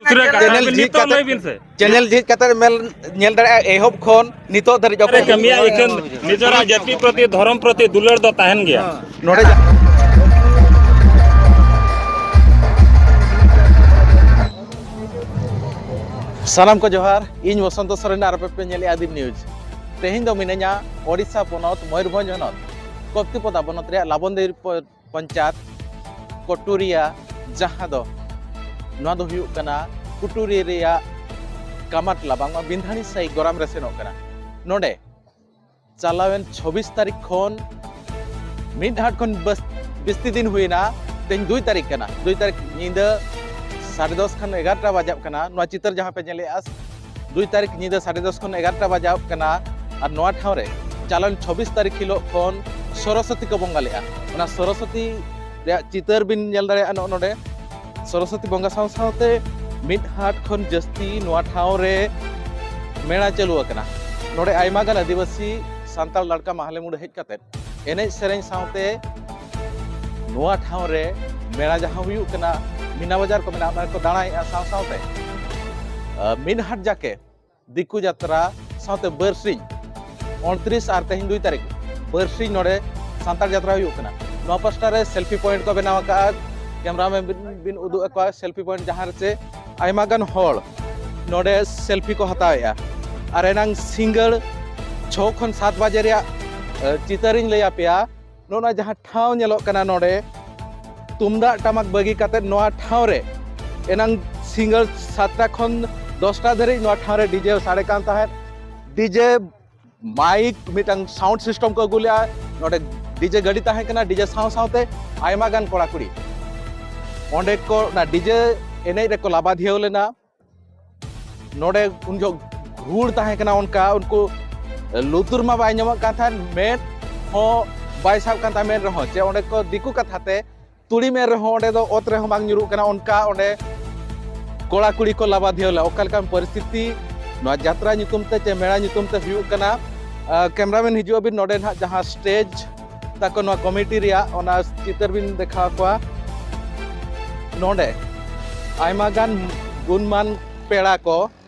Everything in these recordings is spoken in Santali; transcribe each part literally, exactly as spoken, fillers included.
ᱩᱥᱟᱹᱨᱟ ᱠᱟᱛᱷᱟ ᱪᱮᱱᱮᱞ ᱵᱤᱱ ᱡᱷᱤᱡ ᱱᱤᱛᱚᱜ ᱠᱟᱛᱮ, ᱞᱟᱹᱭ ᱵᱤᱱ ᱥᱮ᱾ ᱪᱮᱱᱮᱞ ᱡᱷᱤᱡ ᱠᱟᱛᱮ ᱢᱮᱞ ᱧᱮᱞ ᱫᱟᱲᱮᱭᱟᱜᱼᱟ, ᱮᱦᱚᱵ ᱠᱷᱚᱱ ᱱᱤᱛᱚᱜ ᱫᱷᱟᱹᱨᱤᱡ ᱚᱠᱚᱭ ᱠᱟᱹᱢᱤᱭᱟ, ᱤᱠᱷᱟᱹᱱ ᱱᱤᱡᱮᱨᱟᱜ ᱡᱟᱹᱛᱤ ᱯᱨᱚᱛᱤ, ᱫᱷᱚᱨᱚᱢ ᱯᱨᱚᱛᱤ ᱫᱩᱞᱟᱹᱲ ᱫᱚ ᱛᱟᱦᱮᱱ ᱜᱮᱭᱟ᱾ ᱱᱚᱰᱮ ᱡᱟ- ᱥᱟᱱᱟᱢ ᱠᱚ ᱡᱚᱦᱟᱨ, ᱤᱧ ᱵᱚᱥᱚᱱᱛᱚ ᱥᱚᱨᱮᱱ ᱟᱨ ᱟᱯᱮ ᱯᱮ ᱧᱮᱞᱮᱫᱼᱟ ᱟᱹᱫᱤᱢ ᱱᱤᱭᱩᱡᱽ᱾ ᱛᱮᱦᱮᱧ ᱫᱚ ᱢᱤᱱᱟᱹᱧᱟ ᱳᱰᱤᱥᱟ ᱯᱚᱱᱚᱛ ᱢᱚᱭᱩᱨᱵᱷᱚᱸᱡᱽ ᱦᱚᱱᱚᱛ ᱠᱚᱯᱛᱤᱯᱚᱫᱟ ᱵᱚᱱᱚᱛ ᱨᱮᱭᱟᱜ ᱞᱟᱵᱚᱱᱫᱮᱨᱤ ᱯᱚ-, ᱯᱚᱧᱪᱟᱭᱮᱛ ᱠᱚᱴᱩᱨᱤᱭᱟ, ᱡᱟᱦᱟᱸ ᱫᱚ, ᱱᱚᱣᱟ ᱫᱚ ᱦᱩᱭᱩᱜ ᱠᱟᱱᱟ ᱠᱩᱴᱩᱨᱤ ᱨᱮᱭᱟᱜ ᱠᱟᱢᱟᱴᱞᱟ, ᱵᱟᱝᱢᱟ ᱵᱤᱱᱫᱷᱟᱱᱤ ᱥᱟᱹᱭ ᱜᱚᱨᱟᱢ ᱨᱮ ᱥᱮᱱᱚᱜ ᱠᱟᱱᱟ᱾ ᱱᱚᱰᱮ ᱪᱟᱞᱟᱣᱮᱱ ᱪᱷᱚᱵᱵᱤᱥ ᱛᱟᱹᱨᱤᱠᱷ ᱠᱷᱚᱱ, ᱢᱤᱫ ᱦᱟᱴ ᱠᱷᱚᱱ ᱵᱟᱥ-, ᱵᱤᱥᱛᱤ ᱫᱤᱱ ᱦᱩᱭᱮᱱᱟ᱾ ᱛᱮᱦᱮᱧ ᱫᱩᱭ ᱛᱟᱹᱨᱤᱠᱷ ᱠᱟᱱᱟ, ᱫᱩᱭ ᱛᱟᱹᱨᱤᱠᱷ ᱧᱤᱫᱟᱹ ᱥᱟᱲᱮ ᱫᱚᱥ ᱠᱷᱚᱱ ᱮᱜᱟᱨᱚᱴᱟ ᱵᱟᱡᱟᱜ ᱠᱟᱱᱟ᱾ ᱱᱚᱣᱟ ᱪᱤᱛᱟᱹᱨ ᱡᱟᱦᱟᱸ ᱯᱮ ᱧᱮᱞᱮᱫᱼᱟ, ᱫᱩᱭ ᱛᱟᱹᱨᱤᱠᱷ ᱧᱤᱫᱟᱹ ᱥᱟᱲᱮ ᱫᱚᱥ ᱠᱷᱚᱱ ᱮᱜᱟᱨᱚᱴᱟ ᱵᱟᱡᱟᱣ ᱠᱟᱱᱟ᱾ ᱟᱨ ᱱᱚᱣᱟ ᱴᱷᱟᱶ ᱨᱮ ᱪᱟᱞᱟᱣᱮᱱ ᱪᱷᱚᱵᱵᱤᱥ ᱛᱟᱹᱨᱤᱠᱷ ᱦᱤᱞᱳᱜ ᱠᱷᱚᱱ ᱥᱚᱨᱚᱥᱚᱛᱤ ᱠᱚ ᱵᱚᱸᱜᱟ ᱞᱮᱫᱼᱟ᱾ ᱚᱱᱟ ᱥᱚᱨᱚᱥᱚᱛᱤ ᱨᱮᱭᱟᱜ ᱪᱤᱛᱟᱹᱨ ᱵᱤᱱ ᱧᱮᱞ ᱫᱟᱲᱮᱭᱟᱜᱼᱟ ᱱᱚᱜᱼᱚ ᱱᱚᱰᱮ᱾ ᱥᱚᱨᱚᱥᱚᱛᱤ ᱵᱚᱸᱜᱟ ᱥᱟᱶ ᱥᱟᱶᱛᱮ ᱢᱤᱫ ᱦᱟᱴ ᱠᱷᱚᱱ ᱡᱟᱹᱥᱛᱤ ᱱᱚᱣᱟ ᱴᱷᱟᱶ ᱨᱮ ᱢᱮᱞᱟ ᱪᱟᱹᱞᱩ ᱟᱠᱟᱱᱟ᱾ ᱱᱚᱰᱮ ᱟᱭᱢᱟ ᱜᱟᱱ ᱟᱹᱫᱤᱵᱟᱹᱥᱤ ᱥᱟᱱᱛᱟᱲ ᱞᱟᱲᱠᱟ ᱢᱟᱦᱞᱮ ᱢᱩᱲ ᱦᱮᱡ ᱠᱟᱛᱮ ᱮᱱᱮᱡ ᱥᱮᱨᱮᱧ ᱥᱟᱶᱛᱮ ᱱᱚᱣᱟ ᱴᱷᱟᱶ ᱨᱮ ᱢᱮᱞᱟ ᱡᱟᱦᱟᱸ ᱦᱩᱭᱩᱜ ᱠᱟᱱᱟ, ᱢᱤᱱᱟ ᱵᱟᱡᱟᱨ ᱠᱚ ᱢᱮᱱᱟᱜᱼᱟ, ᱚᱱᱟ ᱠᱚ ᱫᱟᱬᱟᱭᱮᱫᱼᱟ᱾ ᱥᱟᱶ ᱥᱟᱶᱛᱮ, ᱟᱸ, ᱢᱤᱫ ᱦᱟᱴ ᱡᱟᱠᱮ ᱫᱤᱠᱩ ᱡᱟᱛᱨᱟ ᱥᱟᱶᱛᱮ ᱵᱟᱹᱨᱥᱤᱧ, ᱩᱱᱛᱨᱤᱥ ᱟᱨ ᱛᱮᱦᱮᱧ ᱫᱩᱭ ᱛᱟᱹᱨᱤᱠᱷ, ᱵᱟᱹᱨᱥᱤᱧ ᱱᱚᱰᱮ ᱥᱟᱱᱛᱟᱲ ᱡᱟᱛᱨᱟ ᱦᱩᱭᱩᱜ ᱠᱟᱱᱟ᱾ ᱱᱚᱣᱟ ᱯᱟᱥᱴᱟ ᱨᱮ ᱥᱮᱞᱯᱷᱤ ᱯᱚᱭᱮᱱᱴ ᱠᱚ ᱵᱮᱱᱟᱣ ᱟᱠᱟᱫᱼᱟ, ᱠᱮᱢᱨᱟᱢᱮᱱ ᱵᱤᱱ, ᱵᱤᱱ ᱩᱫᱩᱜ ᱟᱠᱚᱣᱟ ᱥᱮᱞᱯᱷᱤ ᱯᱚᱭᱮᱱᱴ, ᱡᱟᱦᱟᱸ ᱨᱮ ᱪᱮ ᱟᱭᱢᱟ ᱜᱟᱱ ᱦᱚᱲ ᱱᱚᱰᱮ ᱥᱮᱞᱯᱷᱤ ᱠᱚ ᱦᱟᱛᱟᱣᱮᱫᱼᱟ᱾ ᱟᱨ ᱮᱱᱟᱝ ᱥᱤᱸᱜᱟᱹᱲ ᱪᱷᱚ ᱠᱷᱚᱱ ᱥᱟᱛ ᱵᱟᱡᱮ ᱨᱮᱭᱟᱜ, ᱮ, ᱪᱤᱛᱟᱹᱨᱤᱧ ᱞᱟᱹᱭ ᱟᱯᱮᱭᱟ᱾ ᱱᱚᱜᱼᱚ ᱱᱚᱣᱟ ᱡᱟᱦᱟᱸ ᱴᱷᱟᱶ ᱧᱮᱞᱚᱜ ᱠᱟᱱᱟ ᱱᱚᱰᱮ, ᱛᱩᱢᱫᱟᱜ ᱴᱟᱢᱟᱠ ᱵᱟᱹᱜᱤ ᱠᱟᱛᱮ ᱱᱚᱣᱟ ᱴᱷᱟᱶ ᱨᱮ ᱮᱱᱟᱝ ᱥᱤᱸᱜᱟᱹᱲ ᱥᱟᱛᱴᱟ ᱠᱷᱚᱱ ᱫᱚᱥᱴᱟ ᱫᱷᱟᱹᱨᱤᱡ ᱱᱚᱣᱟ ᱴᱷᱟᱶ ᱨᱮ ᱰᱤᱡᱮ ᱥᱟᱰᱮ ᱠᱟᱱ ᱛᱟᱦᱮᱸᱫ᱾ ᱰᱤᱡᱮ ᱢᱟᱭᱤᱠ, ᱢᱤᱫᱴᱟᱝ ᱥᱟᱣᱩᱱᱰ ᱥᱤᱥᱴᱮᱢ ᱠᱚ ᱟᱹᱜᱩ ᱞᱮᱜᱼᱟ᱾ ᱱᱚᱰᱮ ᱰᱤᱡᱮ ᱜᱟᱹᱰᱤ ᱛᱟᱦᱮᱸ ᱠᱟᱱᱟ, ᱰᱤᱡᱮ ᱥᱟᱶ ᱥᱟᱶᱛᱮ ᱟᱭᱢᱟ ᱜᱟᱱ ᱠᱚᱲᱟ ᱠᱩᱲᱤ ᱚᱸᱰᱮ ᱠᱚ ᱚᱱᱟ ᱰᱤᱡᱮ ᱮᱱᱮᱡ ᱨᱮᱠᱚ ᱞᱟᱵᱟᱫᱷᱤᱭᱟᱹᱣ ᱞᱮᱱᱟ᱾ ᱱᱚᱰᱮ ᱩᱱ ᱡᱚᱦᱚᱜ ᱜᱷᱩᱲ ᱛᱟᱦᱮᱸ ᱠᱟᱱᱟ, ᱚᱱᱠᱟ ᱩᱱᱠᱩ ᱞᱩᱛᱩᱨ ᱢᱟ ᱵᱟᱭ ᱧᱟᱢᱚᱜ ᱠᱟᱱ ᱛᱟᱦᱮᱸᱫ, ᱢᱮᱫ ᱦᱚᱸ ᱵᱟᱭ ᱥᱟᱵ ᱠᱟᱱ ᱛᱟᱦᱮᱸᱫ ᱢᱮᱫ ᱨᱮᱦᱚᱸ, ᱪᱮ ᱚᱸᱰᱮ ᱠᱚ ᱫᱤᱠᱩ ᱠᱟᱛᱷᱟ ᱛᱮ ᱛᱩᱲᱤ ᱢᱮᱫ ᱨᱮᱦᱚᱸ ᱚᱸᱰᱮ ᱫᱚ ᱚᱛ ᱨᱮᱦᱚᱸ ᱵᱟᱝ ᱧᱩᱨᱩᱜ ᱠᱟᱱᱟ, ᱚᱱᱠᱟ ᱚᱸᱰᱮ ᱠᱚᱲᱟ ᱠᱩᱲᱤ ᱠᱚ ᱞᱟᱵᱟᱫᱷᱤᱭᱟᱹᱣ ᱞᱮᱱᱟ᱾ ᱚᱠᱟ ᱞᱮᱠᱟᱱ ᱯᱚᱨᱤᱥᱛᱷᱤᱛᱤ ᱱᱚᱣᱟ ᱡᱟᱛᱨᱟ ᱧᱩᱛᱩᱢ ᱛᱮ ᱪᱮ ᱢᱮᱞᱟ ᱧᱩᱛᱩᱢ ᱛᱮ ᱦᱩᱭᱩᱜ ᱠᱟᱱᱟ᱾ ᱟᱸ, ᱠᱮᱢᱨᱟᱢᱮᱱ ᱦᱤᱡᱩᱜ ᱟᱵᱤᱱ, ᱱᱚᱰᱮ ᱱᱟᱦᱟᱜ ᱡᱟᱦᱟᱸ ᱥᱴᱮᱡᱽ ᱛᱟᱠᱚ ᱱᱚᱣᱟ ᱠᱚᱢᱤᱴᱤ ᱨᱮᱭᱟᱜ, ᱚᱱᱟ ᱪᱤᱛᱟᱹᱨ ᱵᱤᱱ ᱫᱮᱠᱷᱟᱣ ᱠᱚᱣᱟ᱾ ᱱᱚᱰᱮ ᱟᱭᱢᱟ ᱜᱟᱱ ᱜᱩᱱᱢᱟᱱ ᱯᱮᱲᱟ ᱠᱚ,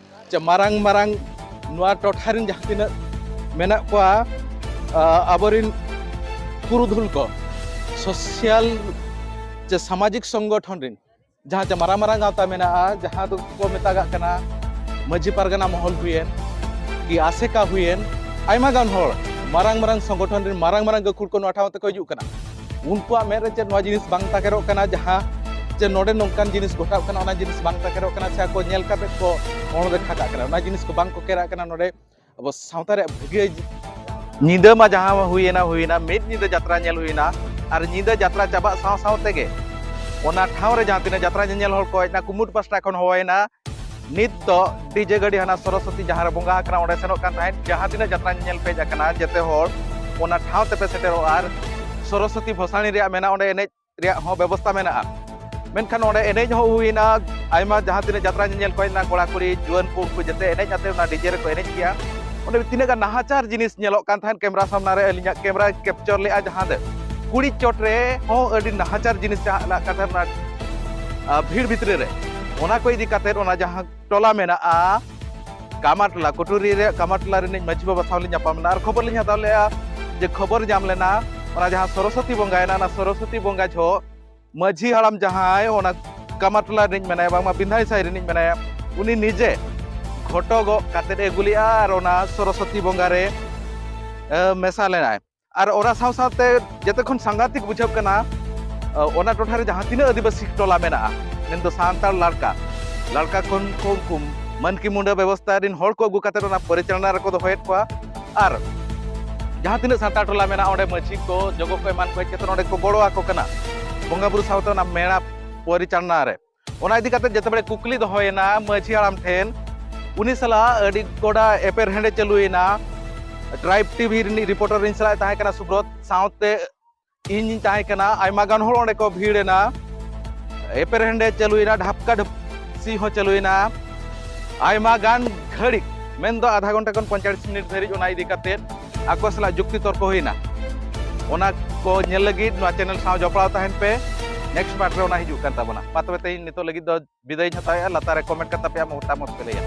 ᱪᱮ ᱢᱟᱨᱟᱝ ᱢᱟᱨᱟᱝ ᱱᱚᱣᱟ ᱴᱚᱴᱷᱟ ᱨᱮᱱ ᱡᱟᱦᱟᱸ ᱛᱤᱱᱟᱹᱜ ᱢᱮᱱᱟᱜ ᱠᱚᱣᱟ, ᱟ, ᱟᱵᱚᱨᱮᱱ ᱯᱩᱨᱩᱫᱷᱩᱞ ᱠᱚ, ᱥᱳᱥᱟᱞ ᱪᱮ ᱥᱟᱢᱟᱡᱤᱠ ᱥᱚᱝᱜᱚᱴᱷᱚᱱ ᱨᱮᱱ ᱡᱟᱦᱟᱸ ᱪᱮ ᱢᱟᱨᱟᱝ ᱢᱟᱨᱟᱝ ᱜᱟᱶᱛᱟ ᱢᱮᱱᱟᱜᱼᱟ, ᱡᱟᱦᱟᱸ ᱫᱚᱠᱚ ᱢᱮᱛᱟᱜᱟᱜ ᱠᱟᱱᱟ ᱢᱟᱹᱡᱷᱤ ᱯᱟᱨᱜᱟᱱᱟ ᱢᱚᱦᱚᱞ ᱦᱩᱭᱮᱱ, ᱠᱤ ᱟᱥᱮᱠᱟ ᱦᱩᱭᱮᱱ, ᱟᱭᱢᱟ ᱜᱟᱱ ᱦᱚᱲ ᱢᱟᱨᱟᱝ ᱢᱟᱨᱟᱝ ᱥᱚᱝᱜᱚᱴᱷᱚᱱ ᱨᱮᱱ ᱢᱟᱨᱟᱝ ᱢᱟᱨᱟᱝ ᱜᱟᱹᱠᱷᱩᱲ ᱠᱚ ᱱᱚᱣᱟ ᱴᱷᱟᱶ ᱛᱮᱠᱚ ᱦᱤᱡᱩᱜ ᱠᱟᱱᱟ᱾ ᱩᱱᱠᱩᱣᱟᱜ ᱢᱮᱫ ᱨᱮ ᱪᱮᱫ ᱱᱚᱣᱟ ᱡᱤᱱᱤᱥ ᱵᱟᱝ ᱛᱟᱠᱮᱨᱚᱜ ᱠᱟᱱᱟ, ᱡᱟᱦᱟᱸ ᱪᱮ ᱱᱚᱰᱮ ᱱᱚᱝᱠᱟᱱ ᱡᱤᱱᱤᱥ ᱜᱷᱚᱴᱟᱜ ᱠᱟᱱᱟ, ᱚᱱᱟ ᱡᱤᱱᱤᱥ ᱵᱟᱝ ᱛᱟᱠᱮᱨᱚᱜ ᱠᱟᱱᱟ, ᱥᱮ ᱟᱠᱚ ᱧᱮᱞ ᱠᱟᱛᱮ ᱠᱚ ᱚᱱᱚᱫᱮᱠᱷᱟ ᱠᱟᱜ ᱠᱟᱱᱟ, ᱚᱱᱟ ᱡᱤᱱᱤᱥ ᱠᱚ ᱵᱟᱝ ᱠᱚ ᱠᱮᱨᱟᱜ ᱠᱟᱱᱟ᱾ ᱱᱚᱰᱮ ᱟᱵᱚ ᱥᱟᱶᱛᱟ ᱨᱮᱭᱟᱜ ᱵᱷᱟᱹᱜᱤ ᱧᱤᱫᱟᱹ ᱢᱟ ᱡᱟᱦᱟᱸ ᱦᱩᱭᱮᱱᱟ, ᱦᱩᱭᱮᱱᱟ, ᱢᱤᱫ ᱧᱤᱫᱟᱹ ᱡᱟᱛᱨᱟ ᱧᱮᱞ ᱦᱩᱭᱮᱱᱟ, ᱟᱨ ᱧᱤᱫᱟᱹ ᱡᱟᱛᱨᱟ ᱪᱟᱵᱟᱜ ᱥᱟᱶ ᱥᱟᱶ ᱛᱮᱜᱮ ᱚᱱᱟ ᱴᱷᱟᱶ ᱨᱮ ᱡᱟᱦᱟᱸ ᱛᱤᱱᱟᱹᱜ ᱡᱟᱛᱨᱟ ᱧᱮᱧᱮᱞ ᱦᱚᱲ ᱠᱚ ᱦᱮᱡ ᱮᱱᱟ, ᱠᱩᱢᱩᱴ ᱯᱟᱥᱴᱟ ᱠᱷᱚᱱ ᱦᱚᱦᱚᱭᱮᱱᱟ, ᱱᱤᱛ ᱫᱚ ᱰᱤᱡᱮ ᱜᱟᱹᱰᱤ ᱦᱟᱱᱟ ᱥᱚᱨᱚᱥᱚᱛᱤ ᱡᱟᱦᱟᱸ ᱨᱮ ᱵᱚᱸᱜᱟ ᱟᱠᱟᱱᱟ ᱚᱸᱰᱮ ᱥᱮᱱᱚᱜ ᱠᱟᱱ ᱛᱟᱦᱮᱸᱫ, ᱡᱟᱦᱟᱸ ᱛᱤᱱᱟᱹᱜ ᱡᱟᱛᱨᱟ ᱧᱮᱧᱮᱞ ᱯᱮ ᱦᱮᱡ ᱟᱠᱟᱱᱟ ᱡᱮᱛᱮ ᱦᱚᱲ ᱚᱱᱟ ᱴᱷᱟᱶ ᱛᱮᱯᱮ ᱥᱮᱴᱮᱨᱚᱜᱼᱟ, ᱟᱨ ᱥᱚᱨᱚᱥᱚᱛᱤ ᱵᱷᱚᱥᱟᱱᱤ ᱨᱮᱭᱟᱜ ᱢᱮᱱᱟᱜᱼᱟ, ᱚᱸᱰᱮ ᱮᱱᱮᱡ ᱨᱮᱭᱟᱜ ᱦᱚᱸ ᱵᱮᱵᱚᱥᱛᱟ ᱢᱮᱱᱟᱜᱼᱟ᱾ ᱢᱮᱱᱠᱷᱟᱱ ᱚᱸᱰᱮ ᱮᱱᱮᱡ ᱦᱚᱸ ᱦᱩᱭᱱᱟ, ᱟᱭᱢᱟ ᱡᱟᱦᱟᱸ ᱛᱤᱱᱟᱹᱜ ᱡᱟᱛᱨᱟ ᱧᱮᱧᱮᱞ ᱠᱚ ᱦᱮᱡ ᱞᱮᱱᱟ, ᱠᱚᱲᱟ ᱠᱩᱲᱤ ᱡᱩᱣᱟᱹᱱ ᱠᱚ ᱩᱱᱠᱩ ᱡᱮᱛᱮ ᱮᱱᱮᱡ ᱟᱛᱮ ᱚᱱᱟ ᱰᱤᱡᱮ ᱨᱮᱠᱚ ᱮᱱᱮᱡ ᱠᱮᱜᱼᱟ᱾ ᱚᱸᱰᱮ ᱛᱤᱱᱟᱹᱜ ᱜᱟᱱ ᱱᱟᱦᱟᱪᱟᱨ ᱡᱤᱱᱤᱥ ᱧᱮᱞᱚᱜ ᱠᱟᱱ ᱛᱟᱦᱮᱸᱫ ᱠᱮᱢᱨᱟ ᱥᱟᱢᱱᱟ ᱨᱮ, ᱟᱹᱞᱤᱧᱟᱜ ᱠᱮᱢᱨᱟᱭ ᱠᱮᱯᱪᱟᱨ ᱞᱮᱜᱼᱟ, ᱡᱟᱦᱟᱸ ᱫᱚ ᱠᱩᱲᱤ ᱪᱚᱴ ᱨᱮ ᱦᱚᱸ ᱟᱹᱰᱤ ᱱᱟᱦᱟᱪᱟᱨ ᱡᱤᱱᱤᱥ ᱪᱟᱞᱟᱜ ᱠᱟᱱ ᱛᱟᱦᱮᱸᱫ ᱚᱱᱟ, ᱟ, ᱵᱷᱤᱲ ᱵᱷᱤᱛᱨᱤ ᱨᱮ᱾ ᱚᱱᱟ ᱠᱚ ᱤᱫᱤ ᱠᱟᱛᱮᱫ ᱚᱱᱟ ᱡᱟᱦᱟᱸ ᱴᱚᱞᱟ ᱢᱮᱱᱟᱜᱼᱟ ᱠᱟᱢᱟᱨᱴᱚᱞᱟ, ᱠᱩᱴᱩᱨᱤ ᱨᱮ ᱠᱟᱢᱟᱨᱴᱚᱞᱟ ᱨᱤᱱᱤᱡ ᱢᱟᱹᱡᱷᱤ ᱵᱟᱵᱟ ᱥᱟᱶ ᱞᱤᱧ ᱧᱟᱯᱟᱢ ᱞᱮᱱᱟ ᱟᱨ ᱠᱷᱚᱵᱚᱨ ᱞᱤᱧ ᱦᱟᱛᱟᱣ ᱞᱮᱜᱼᱟ ᱡᱮ ᱠᱷᱚᱵᱚᱨ ᱧᱟᱢ ᱞᱮᱱᱟ ᱚᱱᱟ ᱡᱟᱦᱟᱸ ᱥᱚᱨᱚᱥᱚᱛᱤ ᱵᱚᱸᱜᱟᱭᱮᱱᱟ, ᱚᱱᱟ ᱥᱚᱨᱚᱥᱚᱛᱤ ᱵᱚᱸᱜᱟ ᱡᱚᱦᱚᱜ ᱢᱟᱹᱡᱷᱤ ᱦᱟᱲᱟᱢ ᱡᱟᱦᱟᱸᱭ ᱚᱱᱟ ᱠᱟᱢᱟᱨᱴᱚᱞᱟ ᱨᱤᱱᱤᱡ ᱢᱮᱱᱟᱭᱟ, ᱵᱟᱝᱢᱟ ᱵᱤᱱᱫᱷᱟᱭ ᱥᱟᱭ ᱨᱤᱱᱤᱡ ᱢᱮᱱᱟᱭᱟ, ᱩᱱᱤ ᱱᱤᱡᱮ ᱜᱷᱚᱴᱚᱜᱚᱜ ᱠᱟᱛᱮᱫ ᱮ ᱟᱹᱜᱩ ᱞᱮᱜᱼᱟ ᱟᱨ ᱚᱱᱟ ᱥᱚᱨᱚᱥᱚᱛᱤ ᱵᱚᱸᱜᱟ ᱨᱮ, ᱮ, ᱢᱮᱥᱟ ᱞᱮᱱᱟᱭ᱾ ᱟᱨ ᱚᱱᱟ ᱥᱟᱶ ᱥᱟᱶᱛᱮ ᱡᱮᱛᱮ ᱠᱷᱚᱱ ᱥᱟᱸᱜᱷᱟᱛᱤᱠ ᱵᱩᱡᱷᱟᱹᱜ ᱠᱟᱱᱟ, ᱮ, ᱚᱱᱟ ᱴᱚᱴᱷᱟ ᱨᱮ ᱡᱟᱦᱟᱸ ᱛᱤᱱᱟᱹᱜ ᱟᱹᱫᱤᱵᱟᱹᱥᱤ ᱴᱚᱞᱟ ᱢᱮᱱᱟᱜᱼᱟ, ᱢᱮᱱᱫᱚ ᱥᱟᱱᱛᱟᱲ ᱞᱟᱲᱠᱟ, ᱞᱟᱲᱠᱟ ᱠᱷᱚᱱ ᱠᱚ ᱩᱱᱠᱩ ᱢᱟᱹᱱᱠᱤ ᱢᱩᱸᱰᱟᱹ ᱵᱮᱵᱚᱥᱛᱷᱟ ᱨᱤᱱ ᱦᱚᱲ ᱠᱚ ᱟᱹᱜᱩ ᱠᱟᱛᱮᱫ ᱚᱱᱟ ᱯᱚᱨᱤᱪᱟᱞᱚᱱᱟ ᱨᱮᱠᱚ ᱫᱚᱦᱚᱭᱮᱫ ᱠᱚᱣᱟ᱾ ᱟᱨ ᱡᱟᱦᱟᱸ ᱛᱤᱱᱟᱹᱜ ᱥᱟᱱᱛᱟᱲ ᱴᱚᱞᱟ ᱢᱮᱱᱟᱜᱼᱟ, ᱚᱸᱰᱮ ᱢᱟᱹᱡᱷᱤ ᱠᱚ, ᱡᱚᱜᱚ ᱠᱚ ᱮᱢᱟᱱ ᱠᱚ ᱦᱮᱡ ᱠᱟᱛᱮᱫ ᱚᱸᱰᱮ ᱠᱚ ᱜᱚᱲᱚ ᱟᱠᱚ ᱠᱟᱱᱟ ᱵᱚᱸᱜᱟ ᱵᱩᱨᱩ ᱥᱟᱶᱛᱮ ᱚᱱᱟ ᱢᱮᱞᱟ ᱯᱚᱨᱤᱪᱟᱞᱚᱱᱟ ᱨᱮ᱾ ᱚᱱᱟ ᱤᱫᱤ ᱠᱟᱛᱮᱫ ᱡᱮᱛᱮ ᱵᱮᱲᱮ ᱠᱩᱠᱞᱤ ᱫᱚᱦᱚᱭᱮᱱᱟ ᱢᱟᱹᱡᱷᱤ ᱦᱟᱲᱟᱢ ᱴᱷᱮᱱ, ᱩᱱᱤ ᱥᱟᱞᱟᱜ ᱟᱹᱰᱤ ᱠᱚᱰᱟ ᱮᱯᱮᱨᱦᱮᱸᱰᱮ ᱪᱟᱹᱞᱩᱭᱮᱱᱟ᱾ ᱴᱨᱟᱭᱤᱵᱽ ᱴᱤᱵᱷᱤ ᱨᱤᱱᱤᱡ ᱨᱤᱯᱳᱨᱴᱟᱨ ᱤᱧ ᱥᱟᱞᱟᱜ ᱮ ᱛᱟᱦᱮᱸ ᱠᱟᱱᱟ ᱥᱩᱵᱨᱚᱛ, ᱥᱟᱶᱛᱮ ᱤᱧᱤᱧ ᱛᱟᱦᱮᱸ ᱠᱟᱱᱟ, ᱟᱭᱢᱟ ᱜᱟᱱ ᱦᱚᱲ ᱚᱸᱰᱮ ᱠᱚ ᱵᱷᱤᱲ ᱮᱱᱟ, ᱮᱯᱮᱨᱦᱮᱸᱰᱮ ᱪᱟᱹᱞᱩᱭᱮᱱᱟ, ᱰᱷᱟᱯᱠᱟ ᱰᱷᱟᱯᱥᱤ ᱦᱚᱸ ᱪᱟᱹᱞᱩᱭᱮᱱᱟ, ᱟᱭᱢᱟ ᱜᱟᱱ ᱜᱷᱟᱹᱲᱤᱡ, ᱢᱮᱱᱫᱚ ᱟᱫᱷᱟ ᱜᱷᱚᱱᱴᱟ ᱠᱷᱚᱱ ᱯᱚᱸᱭᱛᱟᱞᱞᱤᱥ ᱢᱤᱱᱤᱴ ᱫᱷᱟᱹᱨᱤᱡ ᱚᱱᱟ ᱤᱫᱤ ᱠᱟᱛᱮᱫ ᱟᱠᱚ ᱥᱟᱞᱟᱜ ᱡᱩᱠᱛᱤ ᱛᱚᱨᱠᱚ ᱦᱩᱭᱮᱱᱟ᱾ ᱚᱱᱟ ᱠᱚ ᱧᱮᱞ ᱞᱟᱹᱜᱤᱫ ᱱᱚᱣᱟ ᱪᱮᱱᱮᱞ ᱥᱟᱶ ᱡᱚᱯᱲᱟᱣ ᱛᱟᱦᱮᱱ ᱯᱮ᱾ ᱱᱮᱠᱥᱴ ᱯᱟᱨᱴ ᱨᱮ ᱚᱱᱟ ᱦᱤᱡᱩᱜ ᱠᱟᱱ ᱛᱟᱵᱚᱱᱟ᱾ ᱢᱟ ᱛᱚᱵᱮ ᱛᱮᱦᱮᱧ ᱱᱤᱛᱚᱜ ᱞᱟᱹᱜᱤᱫ ᱫᱚ ᱵᱤᱫᱟᱹᱭ ᱤᱧ ᱦᱟᱛᱟᱣᱮᱫᱼᱟ᱾ ᱞᱟᱛᱟᱨ ᱨᱮ ᱠᱚᱢᱮᱱᱴ ᱠᱟᱛᱮ ᱟᱯᱮᱭᱟᱜ ᱢᱚᱛᱟᱢᱚᱛ ᱯᱮ ᱞᱟᱹᱭᱟ᱾